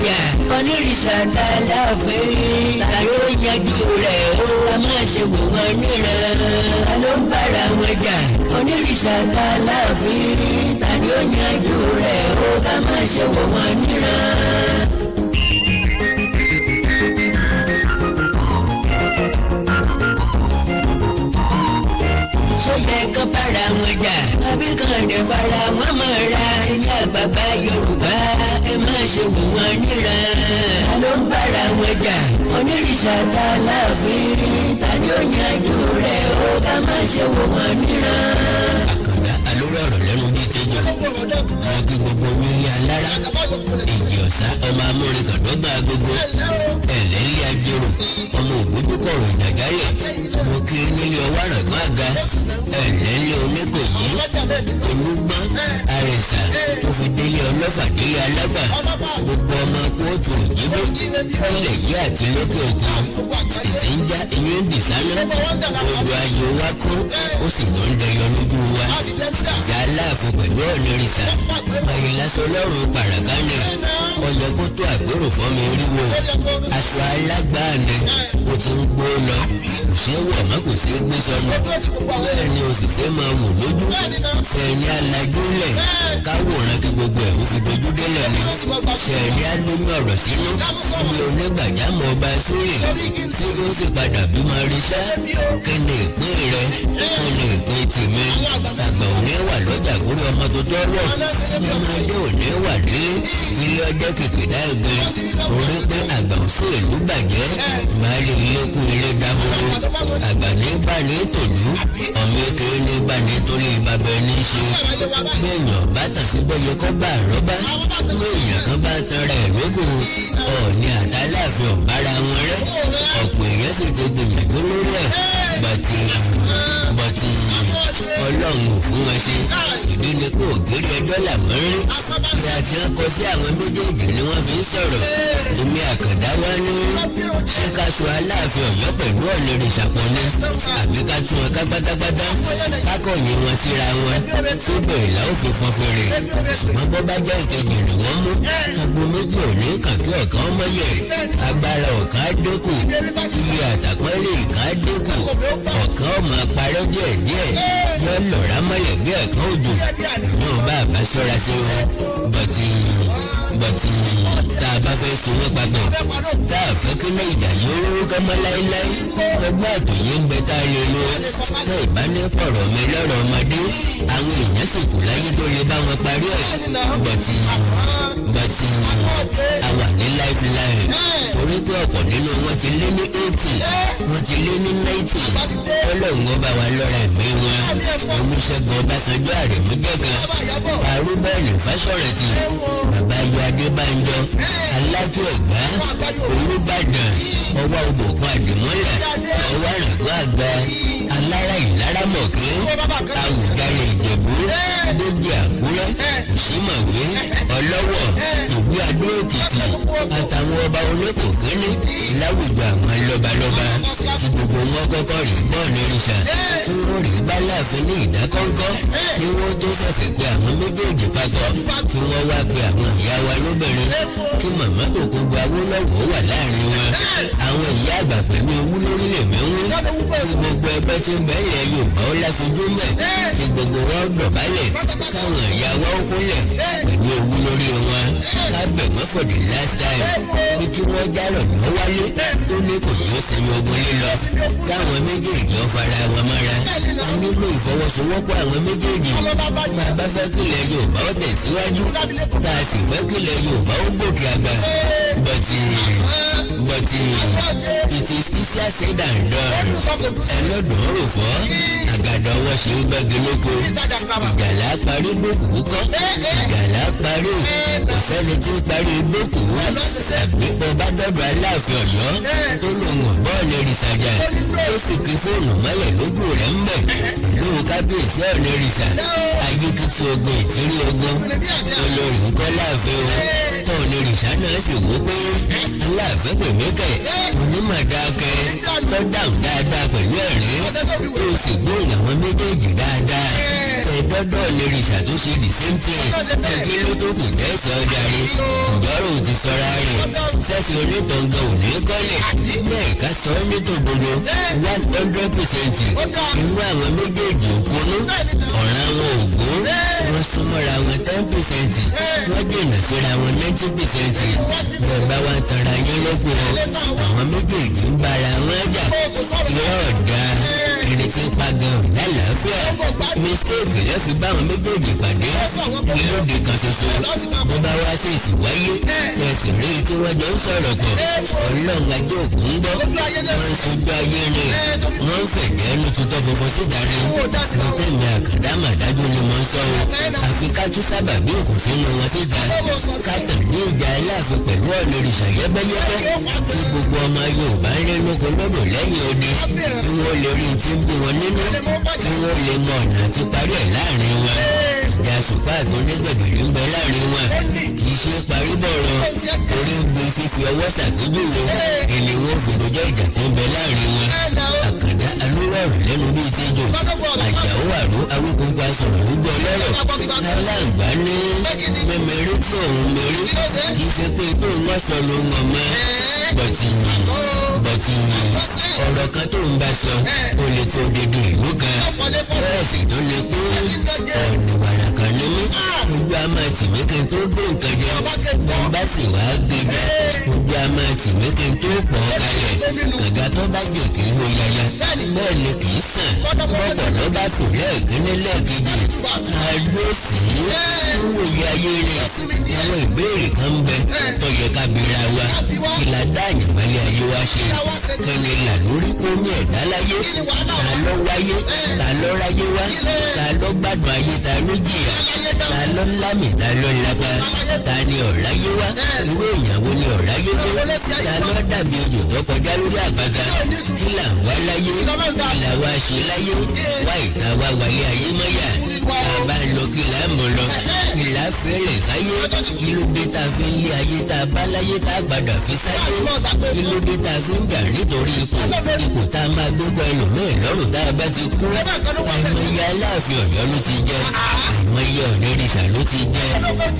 jà? Onírìṣà tá a láàfin, ta ló yanjú rẹ̀ ó? A máa ṣe wò wọ́n níran. Ta ló ń bára wọn jà? Onírìṣà tá a láàfin, ta ló yanjú rẹ̀ ó? Ká máa ṣe wò wọ́n níran. Sóyẹ kan bára wọn jà, àbí kan dẹ̀ fara wọn mọ́ra? Ẹ̀yà bàbá Yorùbá, ẹ má ṣe wò wọ́n níran. Ta ló ń bára wọn jà? Onírìṣà tá a láàfin, ta ni ó yanjú rẹ̀ ó? Ká má ṣe wò wọ́n níran. Àkàndá alórí ọ̀rọ̀ lẹ́nu bíi tẹ́jọ́ wọn kí gbogbo yín alára èjì ọ̀sá ọmọ amúrin-kàndọ́gba agogo ẹ̀lẹ́lẹ́ ajérò ọmọ ògbójúkọ̀rọ̀ ìjàgálẹ̀. Mo kí nílé ọwọ́ àràgbọ́n àga ẹ̀lẹ́lẹ́ oníkòyí olúgbọ́n àrẹ̀sà tó fi délé ọlọ́fà délé alágbà, gbogbo ọmọ kóòtù òjìbó nílẹ̀ yìí àti lókè òkun. Ètí ń já eyín ń dì sáná, odò ayò wa kún ó sì lọ ń dẹyọ lójú wa. Ìjà aláàfin pẹ̀lú ọ̀nìrìsà báyìí lásán lọ́rùn pàràgánì ọyọ kó tó àgbérò fọ́mi ríwo. Aṣọ alágbàáni ó ti ń gbó lọ, kò ṣeé wọ̀ mọ́, kò ṣeé gbé sọnù, bẹ́ẹ̀ ni o sì ṣe máa wò lójú. Sẹ́ni alájúlẹ̀ káwòrán kí gbogbo ẹ̀ ó fi dojú délẹ̀ ni. Sẹ́ni alóyún ọ̀rọ̀ sínú ní onígbàjámọ̀ ọba sóyè tí yóò sì padà bímọ ríṣẹ́. Kí ni ìpín rẹ? Kí ni ìpín tèmi? Àgbà òní wà lọ́jà kúrò ọmọ tó tọ́rọ̀, ọmọdé òní wà délé ilé ọjọ́ kìkìdá ẹgbẹ́ orí pé àgbà ò sí ìlú bàjẹ́ baálé ilé kú ilé dahoro. Àgbà ní bá ní tòlú, ọmọ èké ní bá ní tó lè bàbá ẹni ṣe. Gbẹ̀yàn bá tàn sí bọ́yẹ kọ́ bá àrọ́bá, gbẹ̀yàn kan bá tanra ẹ̀ lóko. Ọ̀ọ́ni àtàláàfin ọ̀bára wọn rẹ́, ọ̀pọ̀ èèyàn sì ti gbìyànjú lórí ẹ̀, bàtì bàtì ọlọ́run ò fún wọn ṣe. Ìdí ni pé ògiri ẹjọ́ làwọn rí bí a ti ń kọ sí àwọn méjèèjì ni wọ́n fi ń sọ̀rọ̀. Èmi Àkàndá wá ní ṣé ká sọ Aláàfin Ọ̀yọ́ pẹ̀lú Ọ̀nìrìṣà pọ̀ ni, àbí ká tún wọn ká pátápátá, kákọ̀yìn wọn síra wọn síbẹ̀ ìlà òfin fọn fèrè? Ṣùgbọ́n bó bá jẹ́ ìkejì ni wọ́n mú, agbo méjì ò ní kàn kí ọ̀kan mọ́yẹ̀. Agbára ọ̀kan á dínkù, iye àtàpọ́nlé ìkan á dínkù, ọ̀kan ó máa parẹ́ díẹ̀ díẹ̀, yọ lọ̀rá mọ́lẹ̀ bí ẹ̀kan òjò náà bá a bá ṣọ́ra sí wọn. Bọ̀tì bọ̀tì tá a bá fẹ́ so wọ́n papọ̀, tá a fẹ́ kí náà ìjà yóò rú kọ́ mọ́ láéláé, ọgbọ́n àtòyé ń bẹ tá a lè lo. Tẹ́ ìbánipọ̀rọ̀ mi lọ́rọ̀ ọmọdé, àwọn èèyàn sì kù láyé tó lè bá wọn parí ẹ̀. Bọ̀tì bọ̀tì a wà ní lifeline torí pé ọ̀pọ̀ nínú wọn ti lé ní 80, wọ́n ti lé ní 90. Ọlọ́run ọba wa lọ́ra ẹ̀mí wọn. Olúṣẹ́gun Ọbásanjọ́, Àrèmújẹ́kan, Arúbẹ́ẹ̀nì Fásọ̀rẹ̀tì, bàbá ayọ̀ Adébánjọ, Alákì Ẹ̀gbá, Olúbàdàn, ọwọ́ òbòkun àdìmọ́lẹ̀, ọwọ́ àrẹ̀kọ́ àgbà, alára ìlárámọ̀kẹ́, Àwùjalè Ìjẹ̀bú, Dójì Àkúrẹ́, Òṣìmọ̀wé, Ọlọ́wọ̀, Ìwé Adó Èkìtì àtàwọn ọba onípò kínní láwùjọ àwọn lọ́balọ́ba, kí gbogbo wọn kọ́kọ́ rí bọ́ọ̀lù ìrìṣà, kí wọ́n rí báláàfin ní ìdákọ́ńkọ́, kí wọ́n tó ṣẹ̀ṣẹ̀ pé àwọn méjèèjì papọ̀, kí wọ́n wá pe àwọn ìyá wa lóbìnrin, kí màmá tó kó gba Awólọ́wọ̀ wà láàrin wọn, àwọn ìyá àgbà pẹ̀lú ewu lórílẹ̀ mẹ́wọ́n, kí gbogbo ẹgbẹ́ tí ń bẹ́lẹ̀ Yorùbá ó láfojú mẹ́, kí gbogbo wọn dọ̀bálẹ̀, káwọn ìyá wa ó kúnlẹ̀ pẹ̀lú ewu lórí wọn, ká bẹ̀ wọ́n for the last time bí kí wọ́n járọ̀ ní wọ́n wálé tó ní kò yóò sinmi ogun lílọ, káwọn méjèèjì ó fara wọn mọ́ra. A nílò ìfọwọ́sowọ́pọ̀ àwọn méjèèjì bàbá fẹ́ kílẹ̀ Yorùbá ó tẹ̀síwájú, tá a sì fẹ́ kílẹ̀ Yorùbá ó gòkè àgbà. Bọ̀tì bọ̀tì it is easier said than done. Ẹlọ́dún rò fọ́ àgàdà ọwọ́ ṣe ń gbẹ́gi lóko. Ìjàlá parí bókùú kọ́, ìjàlá parí, kò sẹ́ni tí ń parí bókùú. Àbí bọ́ bá dọ́dọ̀ Aláàfin Ọ̀yọ́ tó lòun bọ́ọ̀lù ìrìsàjà tó sì kí fóònù mọ́lẹ̀ lójú rẹ̀ ń bẹ̀ pẹ̀lú kábíyèsí ọ̀nà ìrìsà ayékìtì ogun ìtírí ogun olórí ńkọ́ láàfin o. Tọ́ọ̀nù ìrìsà náà sì wó pé Aláàfin pèmí kẹ̀ onímọ̀ dákẹ́ tó dáhùn dáadáa pẹ̀lú ẹ̀rín, tó sì gbóhùn àwọn méjèèjì dáadáa. Ẹ̀ẹ́dọ́dọ̀ lè rí ṣàtúnṣe the same thing. Kí ló tó kù tẹ́sán ọjà rẹ̀? Ìjọ́rò ti sọra rẹ̀ sẹ́sì onítọ̀ǹgàn ò ní kọ́lẹ̀ bẹ́ẹ̀ ká sọ ọ́ ní tòdodo 100%. Inú àwọn méjèèjì òkunú, ọ̀ràn wọn ò gún. Wọ́n súnmọ́ra wọn 10%, wọ́n jìnnà síra wọn 90%. Bẹ́ẹ̀ bá wa tanra yín lókun o, àwọn méjèèjì ń bára wọn jà yóò da ẹni tí ń pa gan lálàáfíà. Mistake ló fi bá àwọn méjèèjì pàdé lóde kan ṣoṣo. Bó bá wá sí ìsìn wáyé tẹ̀sí rí tí wọ́n jọ ń sọ̀rọ̀ pọ̀, Ọlọ́run ajé òkú ń gbọ́, wọ́n ń sojú ayé rìn, wọ́n ń fẹ̀jẹ̀ ẹnu tutọ́ funfun síta ni. Mo tẹ̀mí àkàndá màdájú ni mo ń sọ o. Àfi ká tú sábà bí òkú sínú wọn síta, ká tàn ní ìjà Aláàfin pẹ̀lú ọ̀nà ìrìṣà yẹ́bẹ́yẹ́bẹ́, kí gbogbo ọmọ Yorùbá ń lé lóko lódò lẹ́yìn odi, kí wọ́n lè rí tí ń bí wọn nínú, kí wọ́n lè mọ ọ̀nà àti parí ẹ̀ láàrin wọn. Ìjà sùpá àtọ́nígbẹ̀gìrì ń bẹ láàrin wọn, kì í ṣe parí bọ̀rọ̀ torí ń gbé fífi ọwọ́ ṣàpèjúwe ẹni wọn fi rojọ́ ìjà tí ń bẹ láàrin wọn. Àkàndá alúrò ọ̀rọ̀ lẹ́nu bíi tẹ́jọ́, Àjàó àrò awíkóńkó asọ̀rọ̀ lójú ọlọ́rọ̀ aláǹgbá ní mẹ́mẹ́rí tí òun mẹ́rí, kì í ṣe pé tó ń wá sọ ló ń ọmọ bọ̀tì bọ̀tì. Ọ̀rọ̀ kan tó ń bá sọ ó lè tó dédé ìlú kan, bẹ́ẹ̀ sì tó lè pé ọ̀nà wàrà kan ní mí. Ojú a máa tì mí kí n tó gbé nǹkan jẹ, bọ́n bá sì wá gbé jẹ, ojú a máa tì mí kí n tó pọ̀ kalẹ̀. Kànga tó bá jẹ kì í wo yaya, bẹ́ẹ̀ ni kì í sàn. Bọ́pọ̀ ló bá fò lẹ́ẹ̀kínní lẹ́ẹ̀kejì àdó sí ń wòye ayé rẹ̀. Àwọn ìbéèrè kan ń bẹ tó yẹ ká bira wa: kí la dá àyànmọ́lé ayé wa ṣe? Kí ni là lórí kó ní ẹ̀dá láyé? Ta ló wáyé? Ta ló ráyé wá? Ta ló gbádùn ayé? Ta ló jìyà? Ta ló lámì? Ta ló lápá? Ta ni ọ̀ráyé wá? Irú èèyàn wo ni ọ̀ráyé wá? Ta ló dàbí ejò tó kọjá lórí àpáta? Kí là ń wá láyé? Kí là wá ṣe láyé? Wá ìta wá wáyé ayé mọ́yà. Tá a bá ń lọ, kí là ń mọ̀ lọ? Kí là fẹ́rẹ̀ sáyé? Kí ló dé tá a fi ń lé ayé tá a bá láyé tá a gbàdà fi sáyé? Kí ló dé tá a fi ń jà nítorí ipò, ipò tá a máa gbé kọ ẹlòmíì lọ́rùn tá a bá ti kú? Àìmọye Aláàfin Ọ̀yọ́ ló ti jẹ, àìmọye Ọ̀nẹ́rìṣà ló ti jẹ.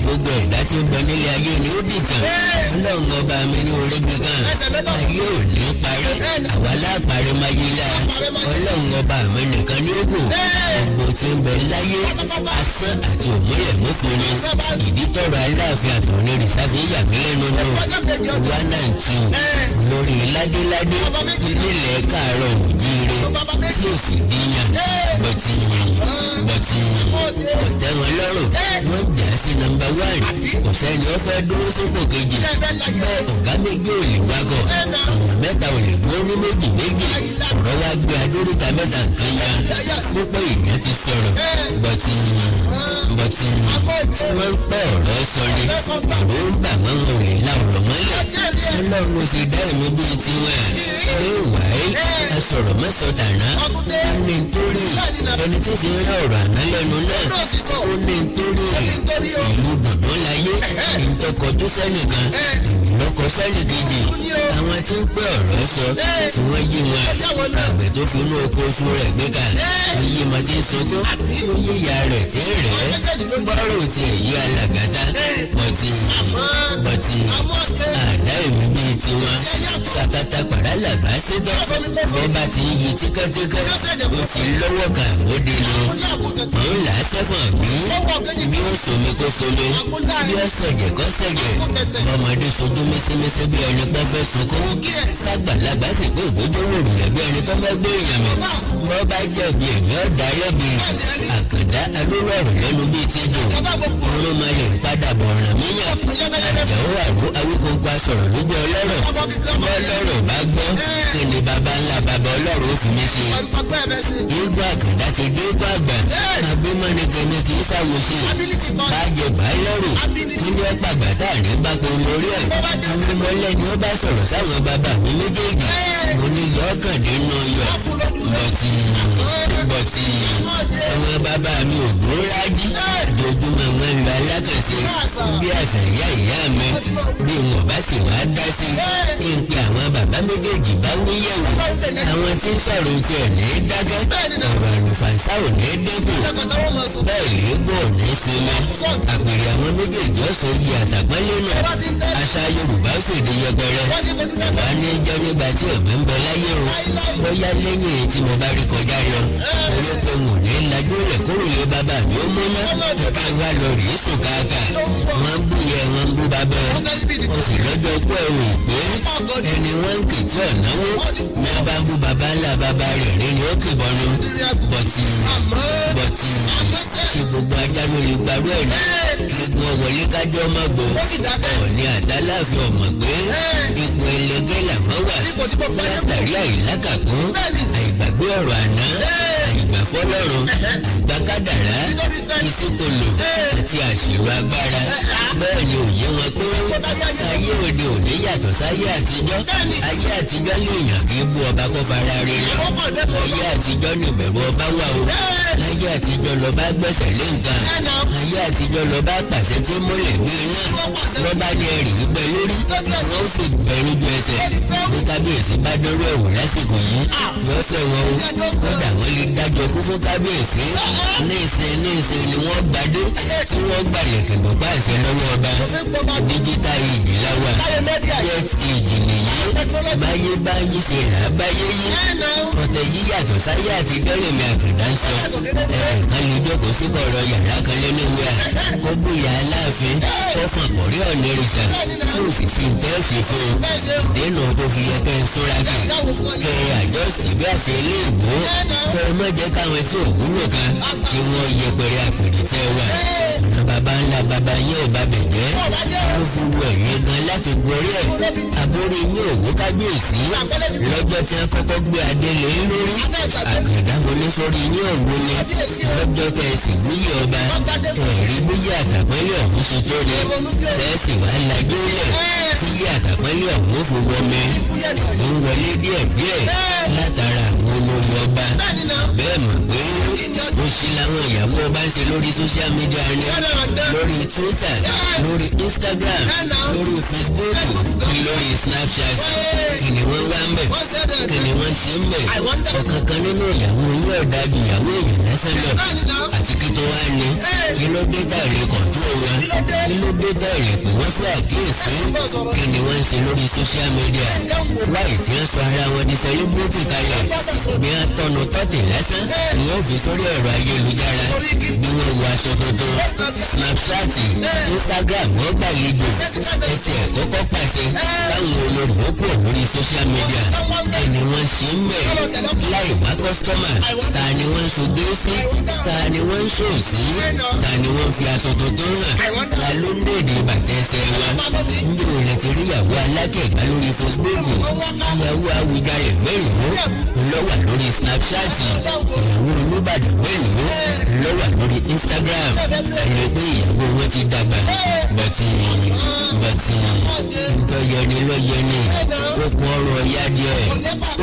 Gbogbo ẹ̀dá tí ń bẹ nílé ayé ni ó dìtàn. Ọlọ́run ọba mi ní orí gbé kan, ayé ò ní parẹ́, àwa lápárẹ́ máa yí la. Ọlọ́run ọba mi nìkan ní ó kù. Gbogbo tí ń bẹ láyé, asán àti òmùlẹ̀ mọ́fin ni. Ìdí tọrọ Aláàfin àtọ̀nẹ́rìṣà fi yà mí lẹ́nu nù. One and two lórí ládéládé nílẹ̀ káàárọ̀ òjíire tí ó sì díyàn bọ̀tì bọ̀tì ọ̀tẹ̀ wọn lọ́rùn, wọ́n jà sí number one. Kò sẹ́ni ó fẹ́ dúró sípò kejì. Bẹ́ẹ̀ ọ̀gá méjì ò lè wágọ̀, èèyàn mẹ́ta ò lè dúró ní méjì méjì. Ọ̀rọ̀ wá gbé adóríta mẹ́ta nǹkan ya. Púpọ̀ èèyàn ti sọ̀rọ̀ bọ̀tì bọ̀tì, wọ́n ń pẹ́ ọ̀rọ̀ sọ ni ọ̀rọ̀ ń bà wọ́n, wọn ò lè la ọ̀rọ̀ mọ́lẹ̀. Ọlọ́run ó sì dá èmi bíi tiwọn ẹ wáyé ẹ sọ̀rọ̀ mẹ́sàn dàná. Ó ní nítorí ẹni tí sì ń rán ọ̀rọ̀ àná lẹ́nu náà, ó ní nítorí ìlú dòdò láyé ìtọkọjú sẹ́nìkan ìlọ́kọ sẹ́nìkejì. Àwọn tí ń pẹ́ ọ̀rọ̀ sọ tí wọ́n yí wọn, àgbẹ̀ tó fi inú oko oṣù rẹ̀ gbé ka iye máa ti ń sunkún, ó yí ìyá rẹ̀ tí ń rẹ̀ bọ́rọ̀ tí èyí alàgàtà bọ̀tì bọ̀tì àdá èmi bíi tiwọn. Sàkàtà pàrálàbà síbẹ̀, bọ́ bá ti ń yí tíkẹ́tíkẹ́, ó ti lọ́wọ́ kan àmóde nu òun là á sẹ́fọ̀n bí bí ó somi kó somi, bí ó sẹ̀jẹ̀ kó sẹ̀jẹ̀. Ọmọdé sojú mísímísí bí ẹni pọ́ fẹ́ sunkún, sàgbàlagbà sì pé ògbójú wòrùlẹ̀ bí ẹni tó fẹ́ gbé èèyàn mọ̀. Bọ́ bá jẹ̀bi, èmi ọ̀dà lẹ́bi. Àkàndá alóró ọ̀rọ̀ lẹ́nu bíi tíjò orun máa lè padà bọ̀ ọ̀ràn míyàn. Àjàó àrò awíkóńkó asọ̀rọ̀ lójú ọlọ́rọ̀. Bọ́lọ́rọ̀ bá gbọ́, kí ni baba ńlá baba ọlọ́rọ̀ ó fi mí ṣe? Igbó àkàndá ti dé igbó àgbà abímọ́nìkẹ́ni kì í ṣàwòṣe bájẹ bá lọ́rùn. Kí ni ó pàgbà tá à ní bá po lórí ẹ̀? Awímọ́lẹ́ ni ó bá sọ̀rọ̀ sáwọn bàbá mi méjèèjì. Mo ní yọ ọkàndínú yọ bọ̀tì bọ̀tì. Àwọn bàbá mi ò dúró rájí, dojúmọ́ wọn lọ alákànṣe bí àṣà ìyá ìyá mi. Bí wọn bá sì wá dá sí kí n pe àwọn bàbá méjèèjì bá wíyẹ̀wò àwọn tí ń sọ̀rọ̀ tiẹ̀ ní dákẹ́, ọ̀rọ̀ àlùfànṣá ò ní dínkù, bẹ́ẹ̀ léegbò ò ní sinmi. Àpèrè àwọn méjèèjì ọ̀sán yìí àtàgbọ́nlé náà, àṣà Yorùbá ó sì di yẹpẹrẹ. Wà ní jẹ́ nígbà tí èmi ń bẹ láyé o, bóyá lẹ́yìn tí mo bá rí kọjá lọ, orí pé n ò ní lajú rẹ̀ kúrò lé bàbá mi ó múná kí n wá lọ rèé sùn káàkà. Wọ́n ń bú yẹ, wọ́n ń bú bàbá ẹ̀, wọ́n sì lọ́jọ́ kú ẹ̀ wò pé ẹni wọ́n ń kì tí ọ̀náwó ní wọ́n bá ń bú bàbá ńlá bàbá rẹ̀ rí ni ó kì bọ́nu. Bọ̀tì bọ̀tì, ṣe gbogbo ajá ló lè gbarú ẹ̀ ní kí egun ọ̀wọ́lé kájọ́ má gbó. Ọ̀ní àtàláàfin ọ̀mọ̀ pé ipò ẹlẹgẹ́ làwọn wà látàrí àìlákàkún, àìgbàgbé ọ̀rọ̀ àná, àìgbàfọ́lọ́run, àìgbàkádàrá, ìsíkòlò àti àṣìlò agbára. Bẹ́ẹ̀ ni òye wọn pé ayé òde òní yàtọ̀ sáyé àtijọ́. Ayé àtijọ́ lèèyàn kì í bú ọba kó fara rẹ̀ lọ. Ayé àtijọ́ ní ìbẹ̀rù ọba wà o. Láyé àtijọ́ lọ́ba gbẹ̀sẹ̀ lé nǹkan. Ayé àtijọ́ lọ́ba pàṣẹ tí múlẹ̀ gbé iná. Lọ́ba ní ẹ̀rì gbígbẹ lórí, wọ́n ó sì bẹ lójú ẹsẹ̀. Bí kábíyèsí bá dọ́rọ́ ẹ̀wò lásìkò yìí, yọ́sẹ̀ wọn o, kódà wọ́n lè dájọ́ kú fún kábíyèsí. Ní ìsìn ní ìsìn ni wọ́n gbadé tí wọ́n gbalẹ̀ kẹ̀gbọ́n pàṣẹ lọ́wọ́ ọba. Digital age láwà, jet age nìyí. Báyé báyé ṣe là á báyé yí. Ọ̀tẹ̀ yí yàtọ̀ sáyé àtijọ́ lèmi àkàndá ń sọ. Ẹ̀ẹ̀kan lè jókòó sí kọ̀rọ̀ yàrá kan lẹ́nu wíwá kó bóyá aláàfin kó fọn kọ̀rí ọ̀nà ìrìsà tí ò sì sí tẹ́ẹ̀sì fún un. Nínú tó fi yẹ kẹ́ ẹ súnra kì kẹ́ ẹ àjọsìn bí àṣẹ ilé ìgbó, kẹ́ ẹ má jẹ́ káwọn tí ò wúlò kan kí wọ́n yẹpẹrẹ àpèrè tẹ́ wà. Ọ̀nà baba ńlá baba yín ò bá bẹ̀ jẹ́ ló fi wu ẹ̀yìn gan láti gorí ẹ̀. Àbórí yín ò wó kábíyèsí lọ́jọ́ tí wọ́n kọ́kọ́ gbé adé lé lórí. Àkàndá mo ní sórí yín ò wó ni lọ́jọ́ tẹ̀sí wúyẹ̀ ọba. Ẹ̀rí bóyá àtàpẹ́lẹ̀ ọ̀hún ṣe tó ni sẹ́ẹ̀sì wá lajú lẹ̀ tí yé àtàpẹ́lẹ̀ ọ̀hún fi wọmi ló ń wọlé díẹ̀díẹ̀ látara àwọn olórí ọba. Bẹ́ẹ̀ mọ̀ pé ó ṣe làwọn ìyàwó ọba ń ṣe lórí social media ni, lórí Twitter, lórí Instagram, lórí Facebook, lórí Snapchat. Kí ni wọ́n wá ń bẹ̀? Kí ni wọ́n ṣe ń bẹ̀? Ọ̀kankan nínú ìyàwó yín ọ̀dà ju ìyàwó èèyàn lásán lọ. Àti kí tó wá ní, kí ló dé tá èrè control wọn? Kí ló dé tá èrè pè wọ́n sí àkíyèsí? Kí ni wọ́n ń ṣe lórí social media? Wáyé tí wọ́n sọ ara wọn di celebrity kalẹ̀, bí wọ́n tọnu tọ́tì lásán ni wọ́n fi sórí ẹ̀rọ ayélujára. Bí wọ́n wọ aṣọ tuntun, Snapchat, Instagram, wọ́n gbàlejò. Ẹtì ẹ̀ kọ́kọ́ pàṣẹ káwọn olórí ó kúrò lórí social media. Kí ni wọ́n ṣe ń bẹ̀ láì wá customer? Ta ni wọ́n ń ṣogbé sí? Ta ni wọ́n ń ṣò sí? Ta ni wọ́n fi aṣọ tuntun hàn? Ta ló ń dèdè bàtẹ́sẹ̀ wọn? Níbi òun ti rí ìyàwó alákẹ̀gbá lórí Facebook, ìyàwó Awùjalẹ̀ mélòó ló wà lórí Snapchat, ìyàwó Olúbàdàn mélòó ló wà lórí Instagram? Ẹni pé ìyàwó wọn ti dàgbà. Bọ̀tì bọ̀tì, ntọ́yọni lọ́yọni, okùn ọrọ̀ ya díẹ̀,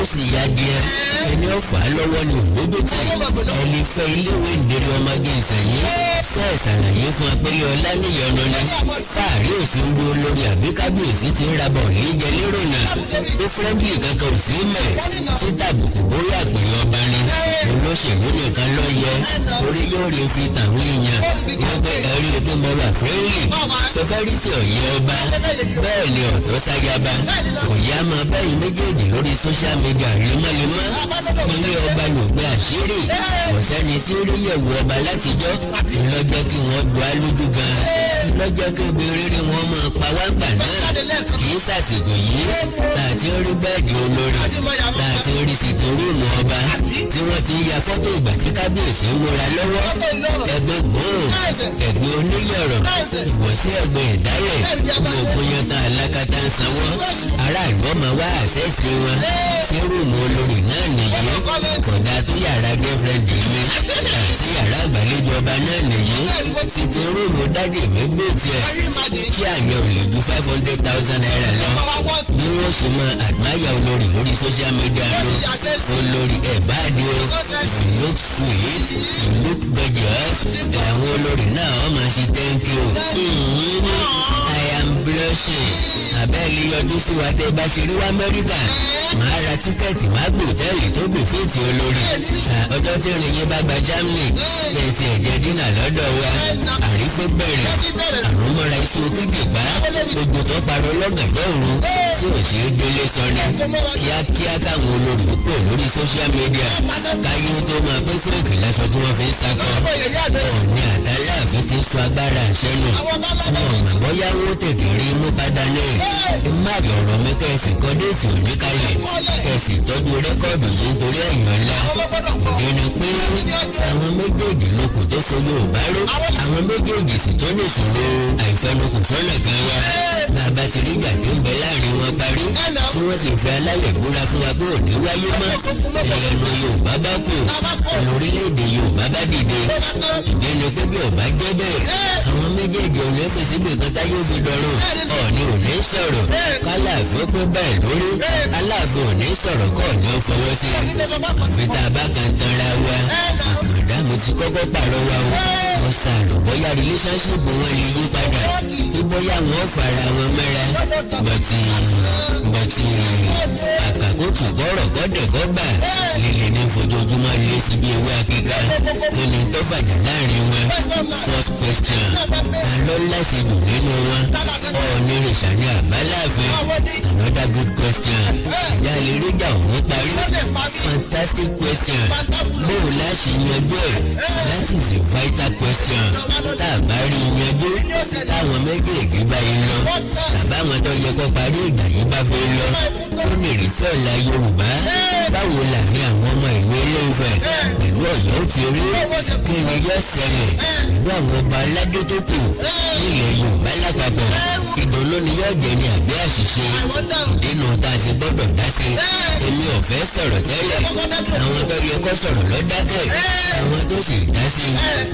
ó sì ya díẹ̀. Ẹni ọ̀fà lọ́wọ́ ni ògbógbòtì ẹni fẹ́ iléèwé ìdérí ọmọge ìsẹ̀yìn sẹ́ẹ̀ ṣàlàyé fún apẹ́lẹ́ ọlá níyọnu ni fáàrí òsì ń gbó lórí àbí kábíyèsí ti ń rabọ̀ níjẹ lérò náà tó friendly kankan ò sí mẹ́ tí tàbùkù bórí àpèrè ọba ni. Olóṣèlú nìkan ló yẹ torí yóò rí fi tàwọn èèyàn wọ́n pé ẹ̀rí pé mo wà friendly. Fẹ́fẹ́rìtì ọ̀yẹ́ ọba, bẹ́ẹ̀ ni ọ̀tọ́ sáyaba kò yá máa bẹ́yìn méjèèjì lórí social media lemọ́lemọ́. Ilé ọba ló gbé àṣírí, kò sẹ́ni tí rí yẹ̀wò ọba látijọ́. Lọ́jọ́ kí wọ́n du alójú gan, lọ́jọ́ kí obìnrin rí wọn máa pa wá gbà náà. Kì í sàsìkò yìí tá a ti ń rí bẹ́ẹ̀dì olórí, tá a ti ń rí sìtì rúùmù ọba tí wọ́n ti ń ya fọ́tò ìgbà tí kábíyèsí ń múra lọ́wọ́. Ẹgbẹ́ gbòòrò, ẹgbẹ́ oníyọ̀rọ̀, ìwọ̀sí ẹgbẹ́ ìdálẹ̀, gbogbo yan tán alákatá ń sanwó aráàlú ọmọ wá àṣẹ́sí wọn sí rúùmù olórí náà nìyí. Kódà tó yàrá girlfriend mi àti yàrá àgbàlejò ọba náà nìyí. Sìtì rúùmù daddy mi gbé tiẹ̀ tí àyẹ̀ ò lè ju ₦500,000 lọ. Bí wọ́n ṣe máa admire olórí lórí social media lọ, olórí ẹ̀ bá di o, you look sweet, you look gorgeous, làwọn olórí náà wọ́n máa ṣe thank you. I am blushing. Àbẹ́ lè yọjú sí wa tẹ́ bá ṣe rí wá Amẹ́ríkà. Màá ra ticket, màá gbé hotel tó gbè fèètì olórí. Ọjọ́ tí ìrìn yín bá gba Germany, kẹ̀tì ẹ̀jẹ̀ dínà lọ́dọ̀ wa. Àrífẹ́ bẹ̀rẹ̀, àrùnmọ́ra iṣu kékèké, gbogbo tó parọ́ lọ́gànjọ́ òru tí ò ṣeé délé sọ ni. Kíákíá káwọn olórí kò lórí social media, káyé tó máa pé fake lásán tí wọ́n fi ń sakọ. Ọ̀ọ̀ni àtàláàfin ti sọ agbára àṣẹ nù. Wọn mọ̀ bóyá wọ́n tètè rí mú padà ní. Má ọ̀rọ̀ mi kẹ́sì kọ́ date òní kalẹ̀, kẹ́sì tọ́jú record yìí nítorí ẹ̀yìn ọ̀la. Ìdí ni pé àwọn méjèèjì ló kù tó so Yorùbá ró. Àwọn méjèèjì sì tó lè ṣòro àìfẹnukò sọ́nà kan wa. Bàbá ti rí ìjà tí ń bẹ láàrin wọn parí, tí wọ́n sì fi alálẹ̀ búra fún wa pé òní wáyé mọ́. Ìlànà Yorùbá bá kù, orílẹ̀-èdè Yorùbá bá dìde. Ìdí ni pé bí ọba jẹ́ bẹ́ẹ̀, àwọn méjèèjì ò ní fèsì bí kan táyé fi dọ̀rùn. Ọ̀ọ̀ni ò ní sọ̀rọ̀ kálàfin ó pé báyìí lórí. Aláàfin ò ní sọ̀rọ̀ kọ́ ní ó fọwọ́ sí i. Àfi tá a bá kan tanra wa. Àkàndá, mo ti kọ́kọ́ pàrọwà o. Wọ́n sàrò bóyá relationship wọn lè yí padà, bí bóyá wọn fara wọn mẹ́ra. But àkàkótù kọ́rọ̀ kọ́dẹ̀ kọ́gbà lílẹ̀ ní fojoojúmọ́ lé sí bí ewé akíká. Kí ni tó fàjà láàrin wọn? First question: ta ló láṣejù nínú wọn? Ọ̀ọ́nì rìṣà ní àbáláàfin? Another good question: ìyá lè rí ìjà òun parí? Fantastic question. Bóò láṣẹ yanjú ẹ̀? That is a vital question. Tá a bá rí yanjú, táwọn méjèèjì bá yín lọ, tàbá àwọn tó yẹ kó parí ìjà yìí bá fi lọ, kí ni ìrètí ọ̀la Yorùbá? Báwo làárín àwọn ọmọ ìlú Ilé-Ifẹ̀ pẹ̀lú Ọ̀yọ́ ó ti rí? Kí ni yóò ṣẹlẹ̀ pẹ̀lú àwọn ọba aládé tó kù nílẹ̀ Yorùbá lápapọ̀? Ìdùnnú ni yóò jẹ́ ní àbí àṣìṣe? Ìdènà tá a ṣe gbọ́dọ̀ dá sí. Èmi ò fẹ́ sọ̀rọ̀ tẹ́lẹ̀. Àwọn tó yẹ kó sọ̀rọ̀ ló dákẹ́. Àwọn tó sì dá sí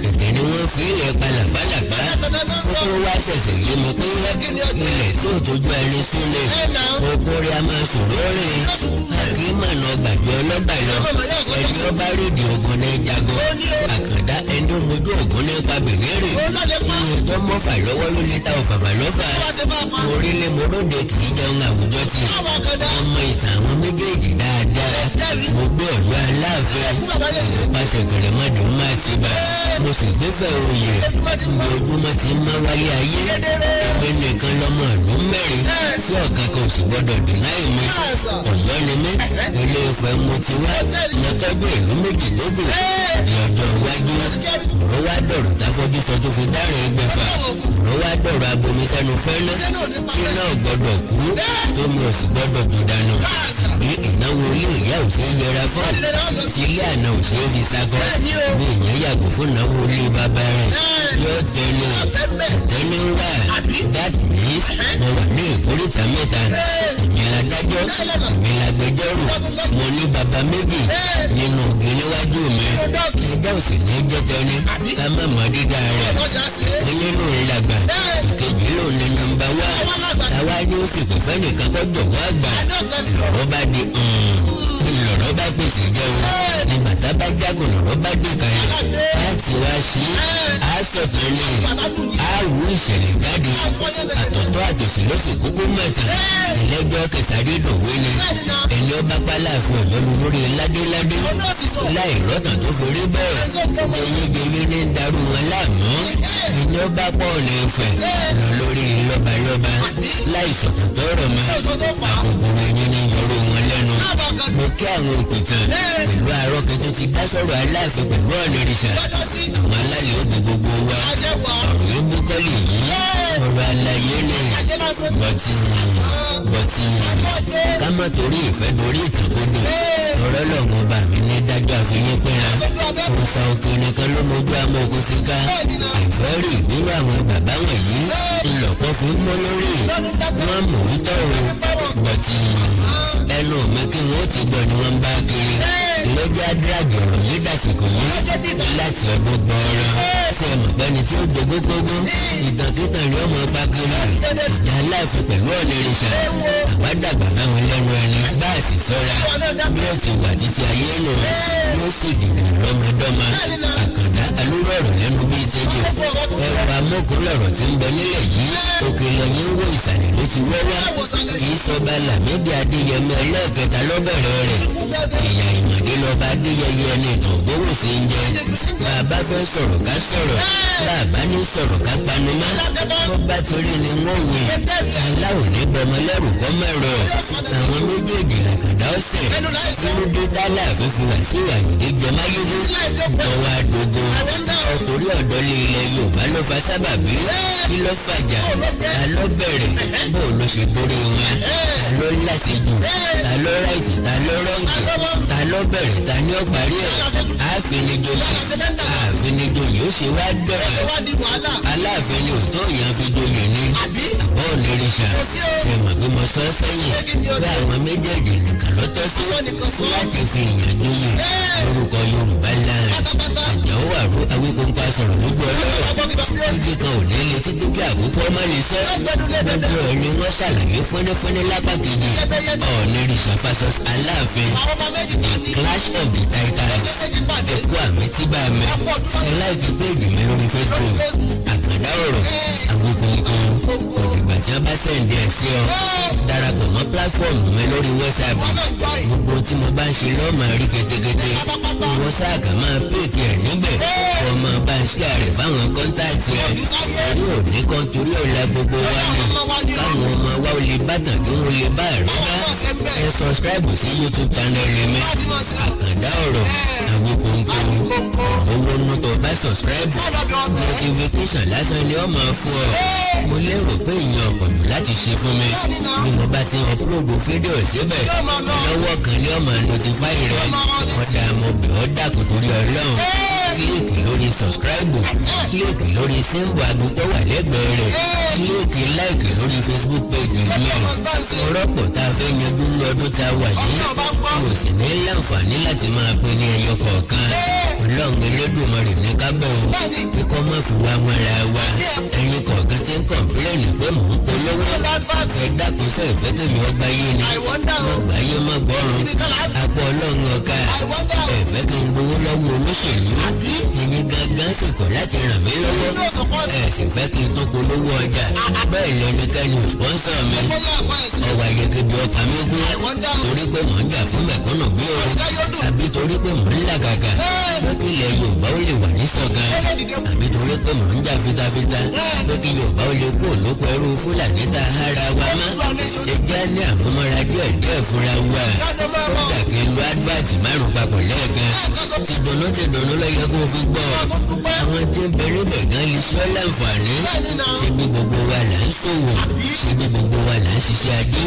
ètè ni wọ́n fi ilẹ̀ palàpalàpá. Kó tó wá ṣẹ̀ṣẹ̀ yé mi pé ilẹ̀ tí ò tójú ẹni súnlẹ̀, oko rí a máa sòrò rìn. Àkímọ̀nà gbàgbé ọlọ́gbà lọ. Ẹni ọba rídìí ogun ní jagun. Àkàndá, ẹni ó mojú ògùn nípa bìnírè, iye tó mọ́fà lọ́wọ́ ló lè ta òfàfà lọ́fà. Orílẹ̀ mọ́rọ́dẹ kì í jẹun àwùjọ ti. Ọmọ ìtàn àwọn méjèèjì dáadáa. Mo gbé Ọ̀yọ́ Aláàfin ìpàṣẹ kẹrẹmọdé má ti bá. Mo sì gbéfẹ̀ oyè ní ojúmọ́ ti ń má wáyé ayé. Èmi nìkan lọ́mọ ìlú mẹ́rin tí ọ̀kan kan ò sì gbọ́dọ̀ dùn láì mi. Ọ̀yọ́ ni mí, Ilé Ifẹ̀ mo ti wá. Mo tọ́jú ìlú méjì lódò di ọjọ́ iwájú. Ọ̀rọ̀ wá dọ̀rọ̀ táfọ́jú sọ tó fi dárin ẹgbẹ̀fà. Ọ̀rọ̀ wá dọ̀rọ̀ abomi sẹ́nu fẹ́lẹ́ tí náà gbọ́dọ̀ kú, tómi ò sì gbọ́dọ̀ jù dànù. Bí ìnáwó ilé ìyá ò ṣe é yẹra fún, tí ilé àná ò ṣe é fi sakọ, bí èèyàn yàgò fún ìnáwó ilé bàbá rẹ̀, yóò tẹ́lẹ̀ tẹ́lẹ̀ wá. That means mo wà ní ìkórìtà mẹ́ta. Èmi la dájọ́, èmi la gbẹjọ́rò. Mo ní bàbá méjì nínú ògì níwájú mi. Ẹjọ́ ò sì ní jẹ́ tẹ́ni ká má mọ dídá rẹ̀. Ìpínlẹ̀ ló ń làgbà, ìkejì ló ní number one. Táwa ní ó sì kò fẹ́ nìkan kó jọ̀wọ́ àgbà. Lọ́rọ̀ bá di, lọ́rọ̀ bá pèsè jẹun ní bàtà bá jágò, lọ́rọ̀ bá dé kalẹ̀ láti wá sí àásọ̀tàn ní àwù ìṣẹ̀lẹ̀ jáde. Àtọ̀tọ̀ àtòsí ló sì kúkú mọ̀tàn. Ẹlẹ́jọ́ kẹsàrí dòwe ni ẹni ọba pálá-àfin Ọ̀yọ́ lu lórí ládéládé láì rọ́tàn tó fi rí bẹ́ẹ̀. Jẹyẹjẹyẹ ní ń darú wọn láàmú. Ẹni ọba pọ̀ ní Ifẹ̀ lọ lórí lọ́balọ́ba láì sọ̀tàn tọrọ mọ́. Àkókòrò ẹ̀yìn ní yọrọ wọn lẹ́nu. Mo kí àwọn òpìtàn pẹ̀lú àrọ́kẹ́ tó ti dá sọ̀rọ̀ Aláàfin pẹ̀lú Ọ̀nìrìṣà. Àwọn alálẹ̀ ó gbé gbogbo wa. Ọ̀rọ̀ yìí búkọ́lì yìí, ọ̀rọ̀ àlàyé ni. But ká má torí ìfẹ́ dorí ìtàkodò. Ọ̀rọ̀ lọ́gbọ̀n bá mi ní dájọ́ àfihàn pẹ́ra. Òòsà òkè nìkan ló mojú amọ̀ òkú sí ká. Àìfẹ́ rí ìbínú àwọn bàbá wọ̀nyí ńlọpọ̀ fún mọ́ lórí. Wọ́n mọ̀ ń tọrọ. But ẹnu mi kí wọ́n ti gbọ́ ni wọ́n ń bá kiri. Lọ́jọ́ àdúràjì ọ̀rọ̀ yìí dàsìkò yìí láti ọdún gbọ́ọ́rọ́. Ṣé ẹ mọ̀ pẹ́ni tí ó jogún kógún, ìtàkìtàn rí ọmọ bá kiri? Ìjà Aláàfin pẹ̀lú Ọ̀nìrìṣà, àwa dàgbà báwọn lẹ́nu ẹni bá a sì sọ́ra. Bí ó ti wà títí ayé nù, yóò sì dìgbà lọ́mọdọ́mọ. Àkàndá alúrò ọ̀rọ̀ lẹ́nu bíi tẹ́jọ́. Ẹwà amókun lọ̀rọ̀ tí ń bẹ nílẹ̀ yìí. Òkè lẹ́yìn ń wo, ìsàlẹ̀ ló ti wọ́ wá. Kì í sọba Lámídì Adéyẹmọ ẹlẹ́ẹ̀kẹta lọ́bẹ̀rẹ̀ rẹ̀. Ìyá ìmọ̀dé lọ́ba Adéyẹyẹ ẹni ìtàn Ògúnwùsì ń jẹ. Bàbá fẹ́ sọ̀rọ̀ ká sọ̀rọ̀, bàbá ní sọ̀rọ̀ ká panumọ́. Bó bá ti rí ni wọ́n wí. Aláwọ̀ ní bọmọ lẹ́rù kọ́ mẹ́rọ. Àwọn méjèèjì làkàndá ọ̀sẹ̀. Dúró tálà fífi Wàsíù Àyìndé jẹ máyégún. Tọwọ́ àdógó. Ọ̀tòrí ọ̀dọ́ lé ilẹ̀ Yorùbá ló fa sábàbí. Kí ló fàjà? Ta ló bẹ̀rẹ̀? Bó ló ṣe dórí wọn? Ta ló láṣejù? Ta ló right? Ta ló wrong? Ta ló bẹ̀rẹ̀? Ta ní ó parí ẹ̀? Àfinijoyè. Àfinijoyè ó ṣe wá dọ̀rẹ̀. Aláàfin ni òtó èèyàn fi joyè ni. Àbọ̀ onírìṣà. Ṣé mọ̀ pé mo sọ sẹ́yìn? Bí àwọn méjèèjì nìkan ló tọ́ sí láti fi èèyàn joyè lórúkọ Yorùbá land. Àjàó àrò Awíkóńpá sọ̀rọ̀ lójú ọlọ́rọ̀. Títí kan ò ní lè títí kí àkókò ọmọ lè sọ. Gbogbo ẹ̀ ni wọ́n ṣàlàyé fúnnífúnní lápá kejì. Ọ̀nìrìṣà versus Aláàfin. The Clash of the Titans. Ẹ̀kú àmì tí bá mi. Ẹ like page mi lórí Facebook. Àkàndá ọ̀rọ̀ Awíkóńkó. Òdìgbà tí wọ́n bá send ẹ̀ sí ọ. Darapọ̀ mọ́ platform mi lórí WhatsApp. Gbogbo tí mo bá ń ṣe lọ́ọ́ máa rí ketekete. Ìwọ sáà kàn máa pick ẹ̀ níbẹ̀. Kọ́ máa bá ń ṣe àrẹ̀ fáwọn contact ẹ̀. Torí òní kan torí ọ̀la gbogbo wa ni. Káwọn ọmọ wa ò lè bá tàn kí wọ́n lè bá àrọ́bá. Ẹ subscribe sí YouTube channel mi. Àkàndá ọ̀rọ̀ Awíkóńkó. Owó nú tó bá subscribe. Notification lásán ni ó máa fún ọ. Mo lérò pé ìyẹn ọ̀pọ̀ jù láti ṣe fún mi. Bí mo bá ti upload fídíò síbẹ̀, lọ́wọ́ kan ni ó máa notify rẹ̀. Ọ̀dà mo bẹ̀ ọ́ dàkú torí Ọlọ́run. Click lórí subscribe, click lórí symbol aago tó wà lẹ́gbẹ̀ẹ́ rẹ̀, click like lórí Facebook page mi. Ọ̀rọ̀ pọ̀ tá a fẹ́ yanjú ní ọdún tá a wà yìí. Mo sì ní láǹfààní láti máa pín ní ẹyọ kọ̀ọ̀kan. Ọlọ́run Elédùmarè ní kábẹ́ o. Kíkọ́ má fi wá mọ́ra wa. Ẹ̀yin kọ̀ọ̀kan tí ń complain pé mò ń polówó. Ẹ dákun, sọ ìfẹ́ tèmi ọgbà yé ni? Mo gbà yé má gbọ́run. Apọ̀ Ọlọ́run ọ̀ka. Ẹ̀fẹ́ kí n gbowó lọ́wọ́ olóṣèlú. Ẹ̀yin gangan sì kọ̀ láti ràn mí lọ́wọ́. Ẹ sì fẹ́ kí n tó polówó ọjà. Bẹ́ẹ̀ lẹ́nikẹ́ni ò sponsor mi. Ọwọ́ ayẹkẹ́bi ọkà mi kú. Torí pé mò ń jà fún mẹ̀kúnnù bí o. Àbí torí pé mò ń làkàkà pé kí ilẹ̀ Yorùbá ó lè wà níṣọ̀kan. Àbí torí pé mò ń jà fitafita pé kí Yorùbá ó lè kó olóko ẹrú Fúlàní ta ara wa mọ́. Ẹjẹ́ ní àmúmọ́ra díẹ̀ díẹ̀ fúnra wa. Kódà kí n lo advert márùn papọ̀ lẹ́ẹ̀kan. Ti dùnnú ti dùnnú ló yẹ kó fi gbọ́. Àwọn tí ń bẹ níbẹ̀ gan lè ṣe ọ́ láǹfààní. Ṣé bí gbogbo wa là ń ṣòwò? Ṣé bí gbogbo wa là ń ṣiṣẹ́ ajé?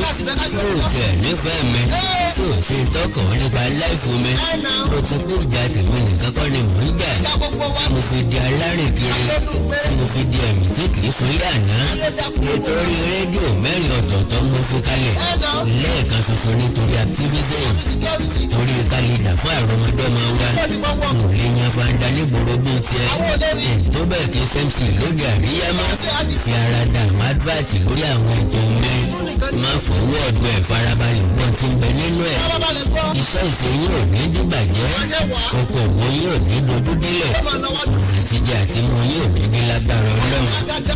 Yóò tẹ̀ nífẹ̀ẹ́ mi. Tí ò ṣe tọkàn nípa life mi. Mo ti pé ìjà tèmi nìkan kọ́ ni mò ń jà. Mo fi di alárìnkiri. Tí mo fi di ẹ̀mí tí kì í fún yà ná. Nítorí rédíò mẹ́rin ọ̀tọ̀ọ̀tọ̀ mo fi kalẹ̀ lẹ́ẹ̀kan ṣoṣo nítorí activism. Torí ká lè dà fún àrọ́mọdọ́mọ wa. Mo lè yan fanda nígboro bíi tiẹ̀. Tó bẹ́ẹ̀ kí SMC lóde àríyá mọ́. Fi ara da àwọn advert lórí àwọn ètò mi. Má fọwọ́ ọ̀dọ̀ ẹ̀, farabalẹ̀ gbọ́n tí ń bẹ nínú ẹ̀. Iṣẹ́ ìṣe yín ò ní dìbàjẹ́. Okòwò yín ò ní dojú délẹ̀. Ọ̀nà àtijọ́ àti mú yín ò ní ní lágbára Ọlọ́run.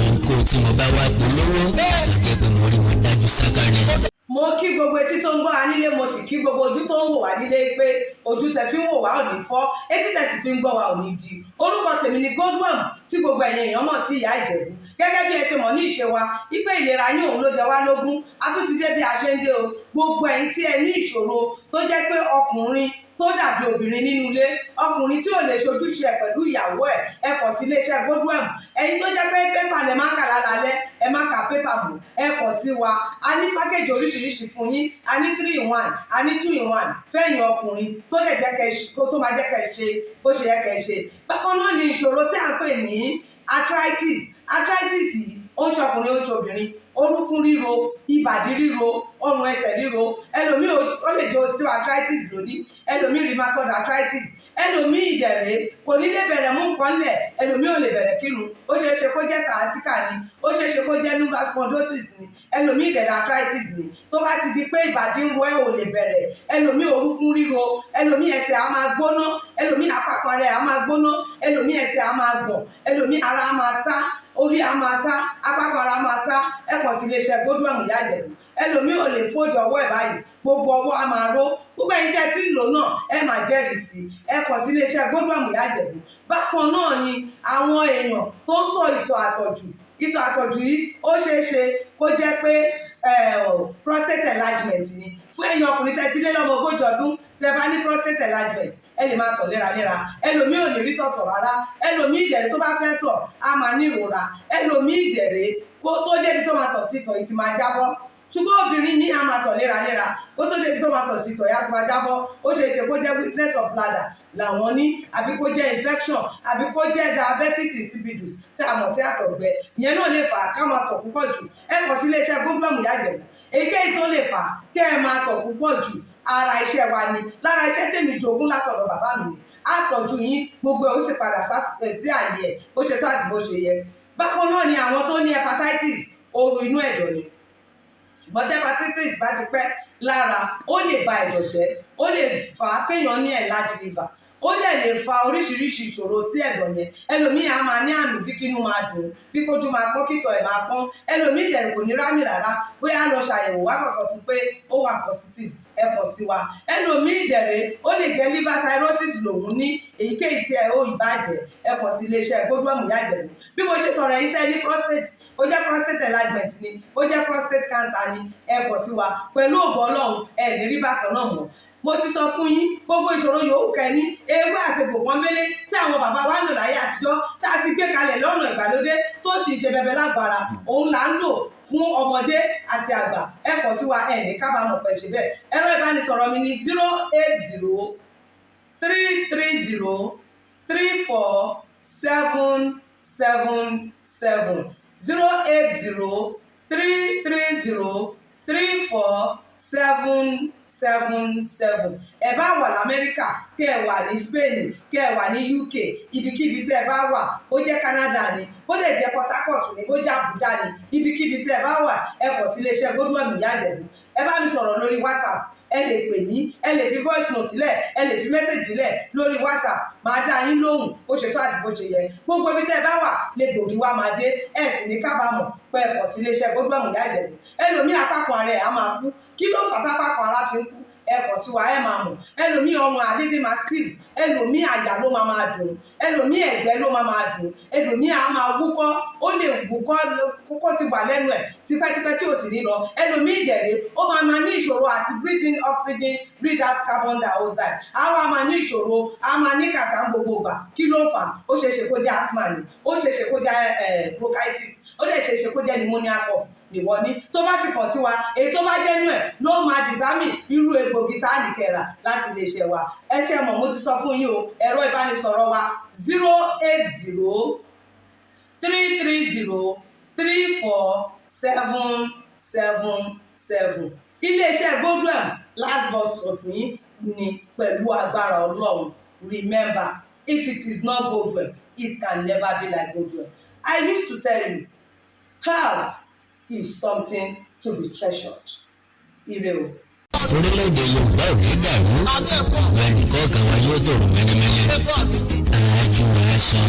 Ohunkóhun tí mo bá wá polówó, àjẹ́ pé mo rí wọn dájú sáká ni. Mo kí gbogbo etí tó ń gbọ́ wa nílé, mo sì kí gbogbo ojú tó ń wò wá nílé pé ojú tẹ fi ń wò wá ò ní fọ́, etí tẹ sì fi ń gbọ́ wa ò ní di. Orúkọ tèmi ni Godwin, tí gbogbo ẹ̀yin èèyàn mọ̀ sí Ìyá Ìjẹ̀bú. Gẹ́gẹ́ bí ẹ ṣe mọ̀ ní ìṣe wa wípé ìlera yín òun ló jẹ wá lógún, a tún ti dé bí a ṣe ń dé o. Gbogbo ẹ̀yin tí ẹ ní ìṣòro tó jẹ́ pé ọkùnrin tó dàbí obìnrin nínú ilé, ọkùnrin tí ò lè ṣojúṣe ẹ pẹ̀lú ìyàwó ẹ̀, ẹ kàn sí iléeṣẹ́ Godwin. Ẹ̀yin tó jẹ́ pé pépà lẹ máa ń kà lálálẹ́, ẹ má ka pépà mọ́, ẹ kàn sí wa. A ní package oríṣiríṣi fún yín. A ní 3 in 1, a ní 2 in 1 fẹ́yìn ọkùnrin tó lè jẹ́ kẹ́ tó máa jẹ́ kẹ́ ṣe bó ṣe yẹ kẹ́ ṣe. Bákan náà ni ìṣòro tí à ń pè ní arthritis. Arthritis yìí, ó ń ṣọkùnrin, ó ń ṣobìnrin. Orúnkún ríro, ìbàdí ríro, ọrùn ẹsẹ̀ ríro. Ẹlòmíì, ó lè jẹ́ osteoarthritis lónìí, ẹlòmíì rheumatoid arthritis, ẹlòmíì ìdẹ̀rẹ̀ kò ní lè bẹ̀rẹ̀ mú nǹkan lẹ̀, ẹlòmíì ò lè bẹ̀rẹ̀ kírun. Ó ṣeé ṣe kó jẹ́ sciatica ni, ó ṣeé ṣe kó jẹ́ lumbar spondylosis ni, ẹlòmíì ìdẹ̀rẹ̀ arthritis ni. Tó bá ti di pé ìbàdí ń ro ẹ́, ò lè bẹ̀rẹ̀, ẹlòmíì orúnkún ríro, ẹlòmíì ẹsẹ̀ á máa gbóná, ẹlòmíì àpapọ̀ rẹ̀ á máa gbóná, ẹlòmíì ẹsẹ̀ á máa gbọ̀n, ẹlòmíì ara á máa tá. Orí a máa ta, apákan ara máa ta. Ẹ kàn sí iléeṣẹ́ Godwin Ìyá Ìjẹ̀bú. Ẹlòmíì ò lè fold ọwọ́ ẹ̀ báyìí, gbogbo ọwọ́ a máa ró. Gbogbo ẹ̀yin tẹ́ tí ń lò náà, ẹ máa jẹ́rìí sí. Ẹ kàn sí iléeṣẹ́ Godwin Ìyá Ìjẹ̀bú. Bákan náà ni àwọn èèyàn tó ń tọ̀ ìtọ̀ àtọ̀jù. Ìtọ̀ àtọ̀jù yìí, ó ṣeé ṣe kó jẹ́ pé prostate enlargement ni. Fún ẹ̀yin ọkùnrin tẹ́ ti lé lọ́mọ 40 ọdún, tẹ́ bá ní prostate enlargement, ẹ lè máa tọ̀ léraléra. Ẹlòmíì ò ní rí tọ̀tọ̀ rárá. Ẹlòmíì ìdẹ̀rẹ̀, tó bá fẹ́ tọ̀, á máa ní ìrora. Ẹlòmíì ìdẹ̀rẹ̀, kó tó débi tó máa tọ̀ sí, ìtọ̀ yìí ti máa jábọ́. Ṣùgbọ́n obìnrin ní, a máa tọ̀ léraléra, kó tó débi tó máa tọ̀ sí, ìtọ̀ yá ti máa jábọ́. Ó ṣe é ṣe kó jẹ́ weakness of bladder làwọn ní, àbí kó jẹ́ infection, àbí kó jẹ́ diabetes insipidus tí a mọ̀ sí àtọ̀gbẹ. Ìyẹn náà lè fà á ká máa tọ̀ púpọ̀ jù. Ẹ kàn sí iléeṣẹ́ Godwin Ìyá Ìjẹ̀bú. Èyíkéyìí tó lè fà á kẹ́ ẹ máa tọ̀ púpọ̀ jù, ara iṣẹ́ wa ni. Lára iṣẹ́ tèmi jogún látọ̀dọ̀ bàbá mi ni. Á tọ́jú yín, gbogbo ẹ̀ ó sì padà sí àyè ẹ̀ bó ṣe tó àti bó ṣe yẹ. Bákan náà ni àwọn tó ní hepatitis, ooru inú ẹ̀dọ̀ ni. Ṣùgbọ́n tí hepatitis bá ti pẹ́ lára, ó lè ba ẹ̀dọ̀ jẹ́, ó lè fà á kéèyàn ní enlarged liver, ó dẹ̀ lè fa oríṣiríṣi ìṣòro sí ẹ̀dọ̀ yẹn. Ẹlòmíì á máa ní àmì bí kínú máa dùn, bí kójú máa pọ́n, kítọ̀ ẹ̀ máa pọ́n. Ẹlòmíì dẹ̀ kò ní rámì rárá. Bóyá lọ ṣàyẹ̀wò wá, kàn sọ fún pé ó wà positive. Ẹ kàn sí wa. Ẹlòmíì dẹ̀rẹ̀, ó lè jẹ́ liver cirrhosis lòun ní. Èyíkéyìí tí ẹ ó ìbàjẹ́, ẹ kàn sí iléeṣẹ́ Godwin Ìyá Ìjẹ̀bú. Bí mo ṣe sọ̀rọ̀, ẹ̀yin tẹ́ ní prostate, ó jẹ́ prostate enlargement ni, ó jẹ́ prostate cancer ni, ẹ kàn sí wa. Pẹ̀lú ògo Ọlọ́run, ẹ ní rí bákan náà mọ́. Mo ti sọ fún yín, gbogbo ìṣòro yòówù kẹ́ni, ewé àti egbò pọ́nbélé tí àwọn bàbá wa ń lò láyé àtijọ́, tá a ti gbé kalẹ̀ lọ́nà ìgbàlódé, tó sì ń ṣe bẹbẹ lágbára, òun là ń lò fún ọmọdé àti àgbà. Ẹ kàn sí wa, ẹ ní kábàámọ̀ pẹ̀ ṣe bẹ́ẹ̀. Ẹ̀rọ ìbánisọ̀rọ̀ mi ní 08033034777, 08033034777. Ẹ bá wà lamẹ́ríkà, kẹ́ ẹ wà ní Spain, kẹ́ ẹ wà ní UK, ibikíbi tẹ́ ẹ bá wà, bó jẹ́ Canada ni, bó lè jẹ́ Port Harcourt ni, bó jẹ́ Abuja ni, ibikíbi tẹ́ ẹ bá wà, ẹ kàn sí iléeṣẹ́ Godwin Ìyá Ìjẹ̀bú. Ẹ bá mi sọ̀rọ̀ lórí WhatsApp, ẹ lè pè mí, ẹ lè fi voice note lẹ̀, ẹ lè fi message lẹ̀ lórí WhatsApp. Máa dá yín lóhùn bó ṣe tó àti bó ṣe yẹ. Gbogbo ibi tẹ́ ẹ bá wà lè gbòógì wá máa dé. Ẹ sì ní kábàámọ̀ pé ẹ kàn sí iléeṣẹ́ Godwin Ìyá Ìjẹ̀bú. Ẹlòmíì, apákan ara ẹ̀ á máa kú. Kí ló fà tápákan ara fi ń kú? Ẹ kàn sí wa, ẹ máa mọ̀. Ẹlòmíì, ọrùn àdídì máa stiff. Ẹlòmíì, àyà ló máa máa dùn. Ẹlòmíì, ẹ̀gbẹ́ ló máa máa dùn. Ẹlòmíì á máa wúkọ́, ó lè wúkọ́ kókó ti wà lẹ́nu ẹ̀ tipẹ́tipẹ́ tí ò sì ní lọ. Ẹlòmíì ìdẹ̀rẹ̀, ó máa máa ní ìṣòro àti breathe in oxygen, breathe out carbon dioxide. Á wá máa ní ìṣòro, á máa ní kàtà ń gbogbo ìgbà. Kí ló ń fà? Ó ṣeé ṣe kó jẹ́ asthma ni, ó ṣeé ṣe kó jẹ́ bronchitis, ó dẹ̀ ṣeé ṣe kó jẹ́ pneumonia cough nìwọ ní. Tó bá ti kàn sí wa, èyí tó bá jẹ́ nú ẹ̀ ló máa determine irú egbògi tá a ní kẹrà láti lè ṣe wa. Ẹ ṣe mọ̀, mo ti sọ fún yín o. Ẹ̀rọ ìbánisọ̀rọ̀ wa, 08033034777. Iléeṣẹ́ Godwin, last bus stop yín ni pẹ̀lú agbára Ọlọ́run. Remember, if it is not Godwin, it can never be like Godwin. I used to tell you, health is something to be treasured. Ire o. Orílẹ̀-èdè Yorùbá ò ní dàrú, ìwà ẹnìkọ̀ọ̀kan wa yóò tòrò mẹ́nẹ́mẹ́nẹ́ aájú aṣọ.